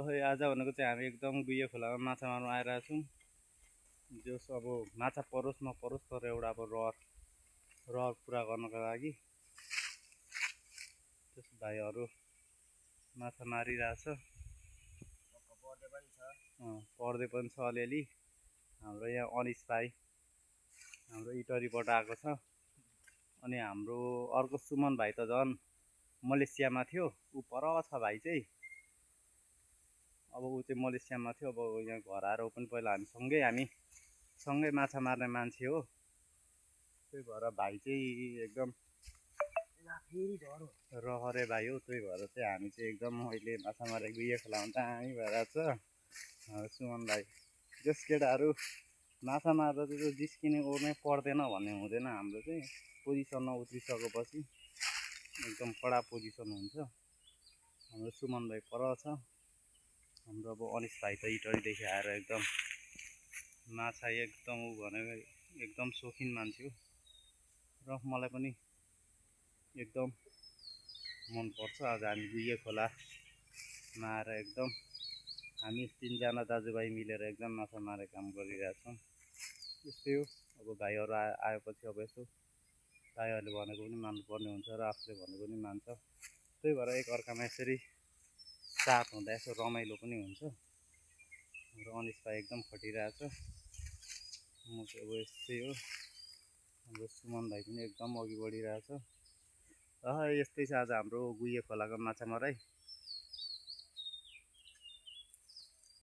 ल है आज भनेको चाहिँ हामी एकदम गुइया खोलामा माछा मार्नु आइरहेको छौँ। जस अब माछा परोस् नपरोस् तर एउटा अब रहर पुरा गर्नको लागि त्यस भाइहरू माछा मारिरहेछ। पर्दै पनि छ अलिअलि। हाम्रो यहाँ अनिस भाइ हाम्रो इटरीबाट आएको छ। अनि हाम्रो अर्को सुमन भाइ त झन् मलेसियामा थियो। ऊ पर छ भाइ चाहिँ। अब ऊ चाहिँ मलेसियामा थियो। अब यहाँ घर आएर पनि पहिला हामी सँगै माछा मार्ने मान्छे हो। त्यही भएर भाइ चाहिँ एकदम रहरे भाइ हो। त्यही भएर चाहिँ हामी चाहिँ एकदम अहिले माछा मारेको गुइया खोलामा दामी भइरहेछ। सुमन भाइ जस केटाहरू माछा मार्दा चाहिँ जिस्किने ओर्नै पर्दैन भन्ने हुँदैन। हाम्रो चाहिँ पोजिसनमा उत्रिसकेपछि एकदम कडा पोजिसन हुन्छ। हाम्रो सुमन भाइ पर छ। हाम्रो अब अनिस भाइ त इटरीदेखि आएर एकदम माछा एकदम ऊ भनेको एकदम सोखिन मान्छे हो। र मलाई पनि एकदम मनपर्छ। आज हामी गुइया खोलामा आएर एकदम हामी 3 जना दाजुभाइ मिलेर एकदम माछा मारे काम गरिरहेछौँ। यस्तै हो। अब भाइहरू आएपछि अब यसो भाइहरूले भनेको पनि मान्नुपर्ने हुन्छ र आफूले भनेको पनि मान्छ। त्यही भएर एकअर्कामा यसरी साथ हुँदा यसो रमाइलो पनि हुन्छ। हाम्रो अनिस भाइ एकदम खटिरहेछ। म चाहिँ अब यस्तै हो। हाम्रो सुमन भाइ पनि एकदम अघि बढिरहेछ। यस्तै छ आज हाम्रो गुइया खोलाको माछा माराइ।